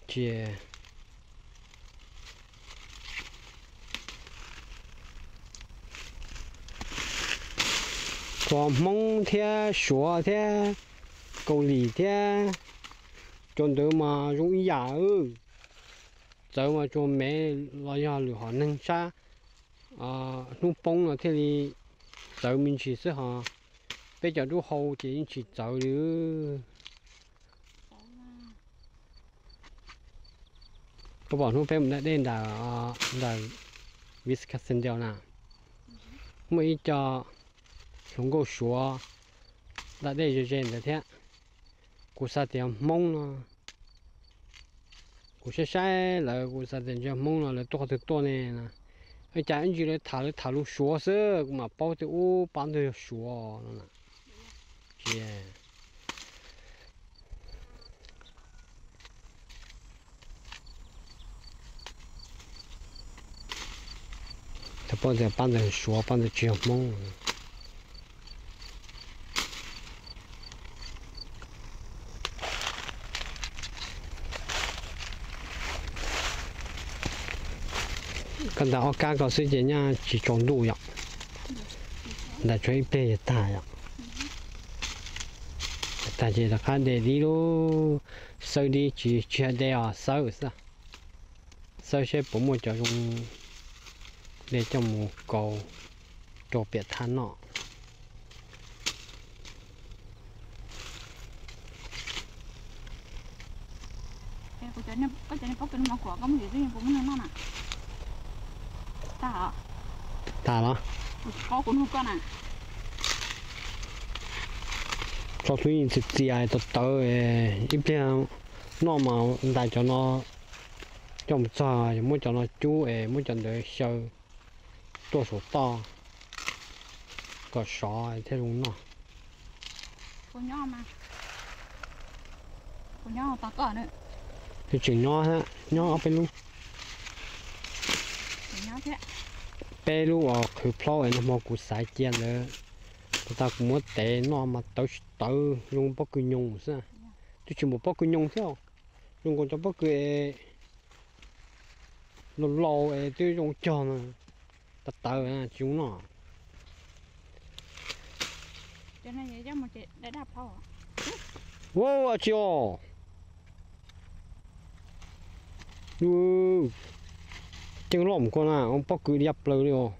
Ces tsuas Hmoob thiab Suav thiab Kaus Lim thiab cov ntawd mas zoo ib yam. Txawv mas tsuas Mev los yog lwm hom neeg sab hnub poob no thiaj li txawv me ntsis xwb hos peb cov dub hau ces yeej tsis txawv li. Koj pom hnub peb mus da dej ntawm, ntawm Wisconsin na, muaj ib co hluas nkauj Suav da dej ze ze ntawd thiab. Kuv xav tias Hmoob no, kuv saib saib lawv kuv xav tias ntshe Hmoob no lawv tuaj qhov twg tuaj ne no. Ua cas ib ntsis lawv tham lawv tham lus Suav xwb kuv mam paub tias ub pab ntawd yog Suav no. Ces tsis paub tias pab ntawd Suav pab ntawd tsis yog Hmoob. Koj ntais ob kab ko xwb ces nyaj tsis tsaus ntuj yom. Ntais tsuas ib pliag yog tag yom. Tag ces rov qab de dib lub, xawb dib tsis tsis de os xawb xwb. Xawb seb puas muaj cov zoo de coj mus kaus rau piam thaj noj. Tas los? Tso tus yeej txias txias tawv tawv, ib pliag noj mas ntais cov no coj mus txog, muab cov no cub es muab cov ntawd xyaw tuaj saum toj kom sov thiaj zoo noj. Twb tseem nyob, nyob ob peb lub. Peb lub uas qhwv plaub es nag hmo kuv xaiv cia ntawd, tas tas kuv muab tev noj mas tawv tsis tawv zoo pob kws nyoos xwb. Twb tsis npaum pob kws nyoos thiab, zoo nkaus cov pob kws es laus laus es twb zoo cog no, tawv tawv tsis zoo noj. Ua tsis os. Ceeb loj mus koj na, pob kws liab plaws li os.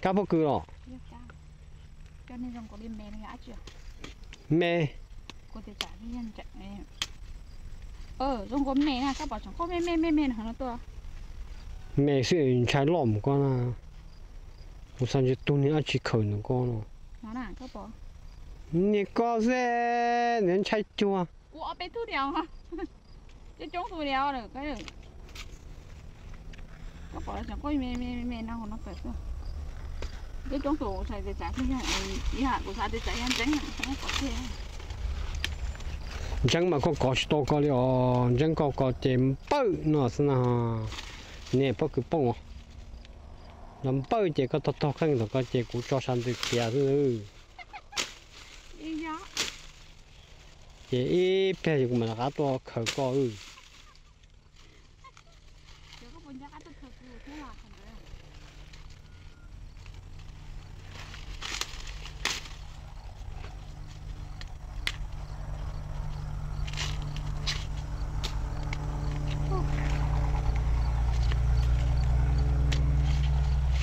Kab pob kws los? Me. Me xwb ntshai loj mus koj na. Kuv xav ntsia tug niag dab tsi khawm ntawm koj no. Niag koj xwb, niag ntshai cuag. Ntseeb mas koj kov tsis tau koj li os, ntseeb koj kov ces npawj no xwb na. Niag pob kws poob os, los npawj ces koj tog tog qeej tom koj ces kuv tso sab ntws khiav xwb. Ces ib pliag kuv mam rov qab tuaj khaws koj.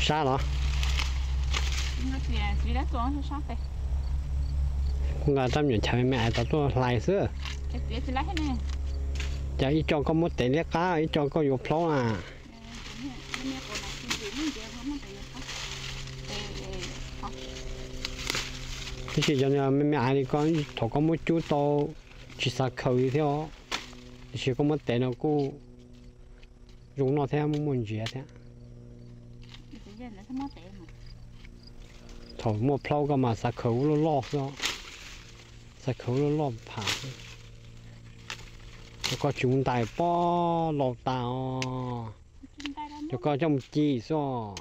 Sab los? Kuv nqa rab me nyuam chaw me me es tau tuaj hlais xwb. Ces ib co koj muab tev liab qab, ib co koj yuav plaub na. Tab sis cov me me aiv li ko thaum koj muab cub tau tsis xav khaws li thiab os. Tab sis koj muab tev no kuj zoo noj thiab muaj muaj ntsiav thiab. Thaum muaj plaub koj mas xav khaws ub loj loj xwb, xav khaws ub loj loj pham xwb. Cov koj tsis mus ntais pob laus tas os. Cov koj coj mus ci xwb os.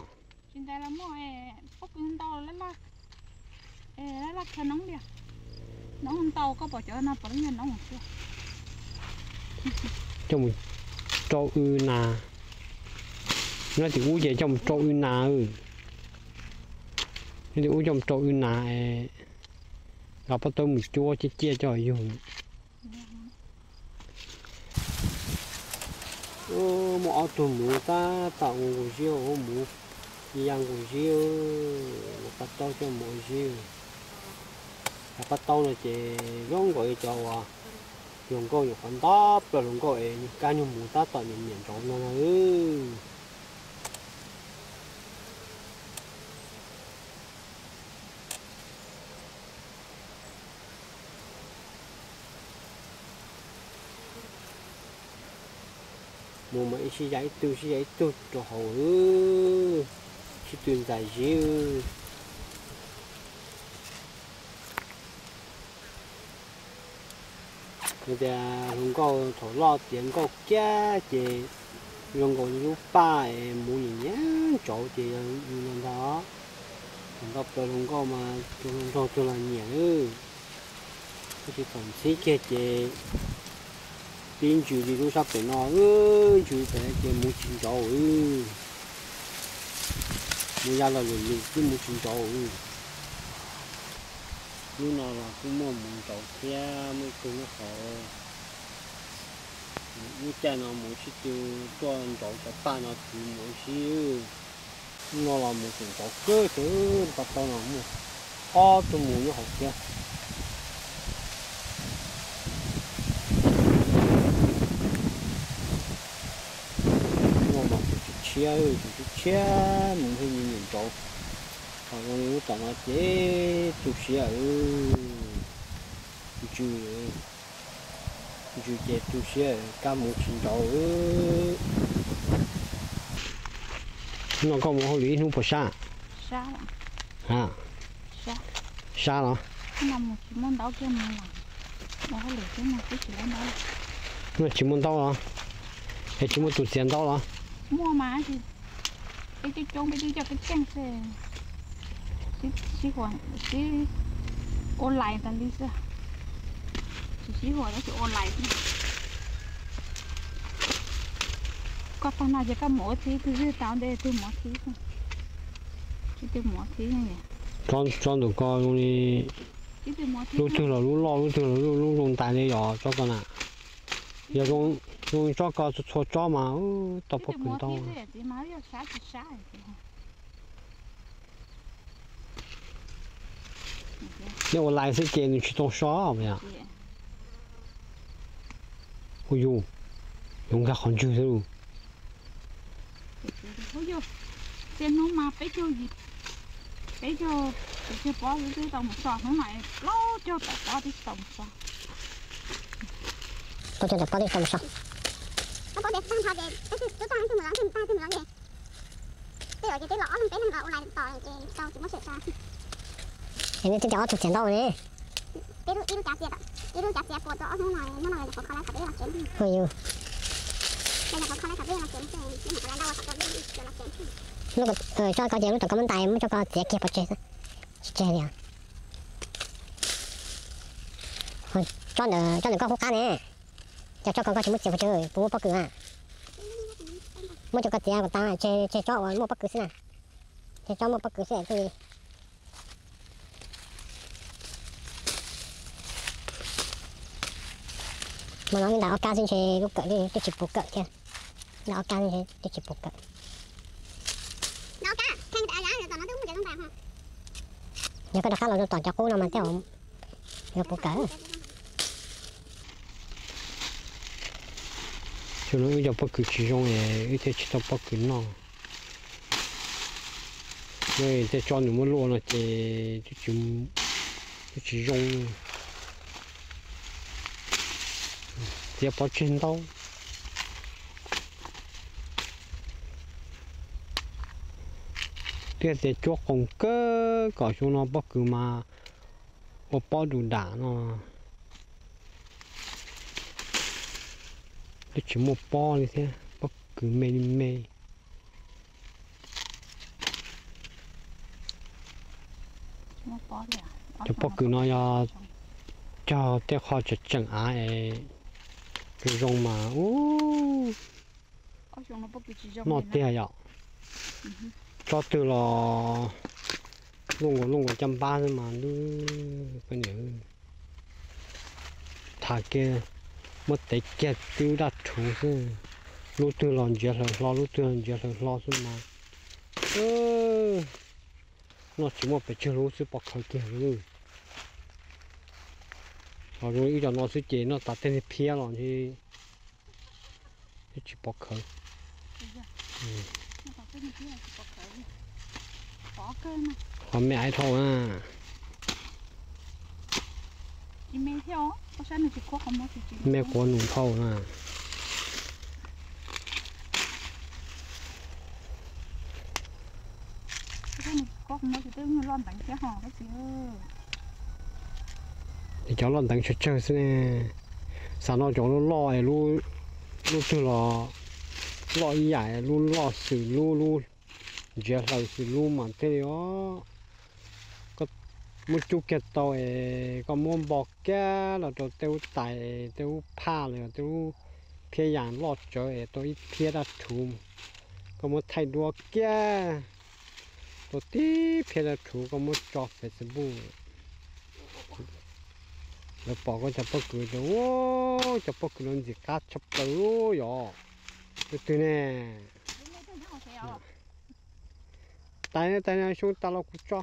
Tsis ntais los muaj, pob kws ntau, laj laj khaws noob li. Noob ntau, koj pom cov no puav leej yog noob xwb. Coj mus rau w nas. Nyob tim ub ces coj mus rau w nas. Nyob tim ub coj mus rau w nas, los pob tawb mus cuab ciaj ciaj coj yug. Muaj ob tug muv tab tom ua nkaus zib, muv ya nkaus zib, ua paj taub coj mus ua zib. Cov paj taub no ces zoo nkaus li cov uas hluas nkauj nyuam qhuav nto plaws hluas nkauj es kab nyuag mus tab tom nyiam nyiam ntsauv no na. Mus mas ib sij ya ib tug, sij ya ib tug rau hauv, sib tw ntxais zib. Yog tias hluas nkauj thaum loj tiav nkauj kiag ces zoo nkaus li lub paj es mus nyiam nyiam ntsauv ces yog yus no ntag. Thaum nto plaws hluas nkauj mas tus hluas nraug tus los nyiam. Tab sis thaum ntxhib kiag ces pib ntsws li lub sab pem no, ntsws pem ces mus tsis ntsauv. Mus ya los lwm lwm twb mus tsis ntsauv. Hnub no los kuj muaj mus ntsauv thiab muaj ib tug nyob hauv. Lub caij no mus sib tw tuaj ntsauv cov paj no kwv mus ua si. Hnub no los mus tseem ntsauv kawg thiab, paj taub no muaj ob tug mus nyob hauv thiab. Hnub no mas tseem tshiab, tseem tshiab mus thiab nyiam nyiam ntsauv. Ho zoo li lub tom no ces tu siab, ntsws, ntsws ces tu siab kab mus tsis ntsauv. Hnub no koj mus hauj lwm ib hnub puas sab? Sab los? Hnub no tsis muaj ntaub los? Es tsis muaj tus txiav ntaub los? Muaj mas, peb coob coob peb twb coj keeb keej xwb, sib ua lais tas li xwb. Tsis sib ua tab sis ua lais xwb. Koj tag no ces koj mus ua txhib twg twg tau ntej twg mus ua txhib xwb. Ib twg mus ua txhib. Tsob ntawm ko zoo li lub twg los lub loj, lub twg los lub zoo ntais li yog tsob ko na. Yog zoo tsob ko txhua txhua tsob mas tau pob kws ntau. Nej ua lais xwb ces nws tsis tau so os. Ua yus, yuav nkag qhov ntswg xwb. Txhia hnub mas peb caug, peb caug, peb caug pob xwb twb tau mus so, hnub no plaub caug tawm pob twb tsis tau mus so. Plaub caug tawm pob twb tsis tau mus so. Tej zaum ces twb los ob leeg peb leeg los ua lais tom ces tsis tau tsis muab sawm tso. Es nej twb cov ob tug txiav ntaub ne? Ib lub cav txiav, ib lub cav txiav puas tau ob hnub no, hnub no yog qhov kho lawv kom peb los tsev. Yog qhov kho lawv kom peb los tsev, peb mus qhov lawv ntau kom peb los tsev. Coj koj ces lub tom koj muab ntais muab coj koj txiav kiag pov tseg xwb, tsis tseg li os. Tsob ntawm, tsob ntawm koj qub qab ne, cas tsob ko koj tsis muab txiav pov tseg puas muaj pob kws a? Muab coj koj txiav kom tas tseg, tseg tsob uas muaj pob kws xwb na. Tseg tsob muaj pob kws xwb thiaj li. Mas no ntais ob kab xwb ntshe lub kawm twb tsis puv kawm thiab. Ntais ob kab xwb ntshe twb tsis puv kawm. Yog koj rov qab los rau tom cov qub no mas tej zaum yuav puv kawm. Xyoo no wb cov pob kws tsis zoo es wb thiaj tsis tau pob kws noj. Tej tsob nws muab luaj no ces twb tsis zoo, txiav pov tseg ntau. Twb tias cuab qoos kawg kom xyoo no pob kws mas ua pob du dam no. Twb tsis muaj pob li thiab, pob kws me li me. Cov pob kws no yog cog tej qho tseem tseem av es Pw zoo mas ub, noj tiag yom. Tsob twg los luaj nkaus luaj nkaus caj npab xwb mas ub. Tham kiag muab tev kiag tib lub dab rhuv xwb. Lub twg los ntsiav hlaws hlo, lub twg los ntsiav hlaws hlo xwb mas. Noj tsis muaj pes tsawg lub xwb pov khawv kiag li. Ho zoo ib co no xwb ces noj tas tej niag phiab los twb tsis pov khawv. Ho me ais dhau na. Me quav num dhau na. Es cov loj nteev tsawg tsawg xwb ne. Xav no cov loj loj es lub twg los loj ib yam, lub loj xwm lub, lub ntsiav hlaws xwm lub mas thiaj li os. Koj muab cub kiag tau es koj muab npo kiag los rau tej lub tais, tej lub phaj los yog tej lub phiab yas loj tsawv es tau ib phiab dab rhuv, koj muab thaij duab kiag tau tib phiab dab rhuv koj muab tso Facebook. Lawv pom koj cov pob kws tias, ua, cov pob kws no ntxim qab tshaj plaws yom. Tus twg ne? Tais, tais xyoo tas los kuv tso.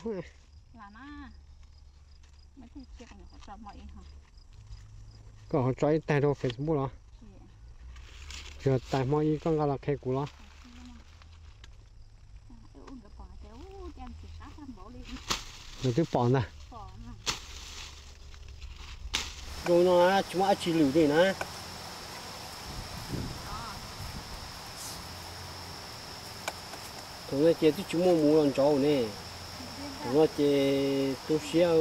Koj ho tso ib tais rau Facebook los? Yog tais hmo ib koj nqa los qhia kuv los? Nws twb pom ntag. Zoo no tsis muaj dab tsi lwm li na. Thaum no ces twb tsis muaj mus los ntsauv ne. Thaum no ces tu siab.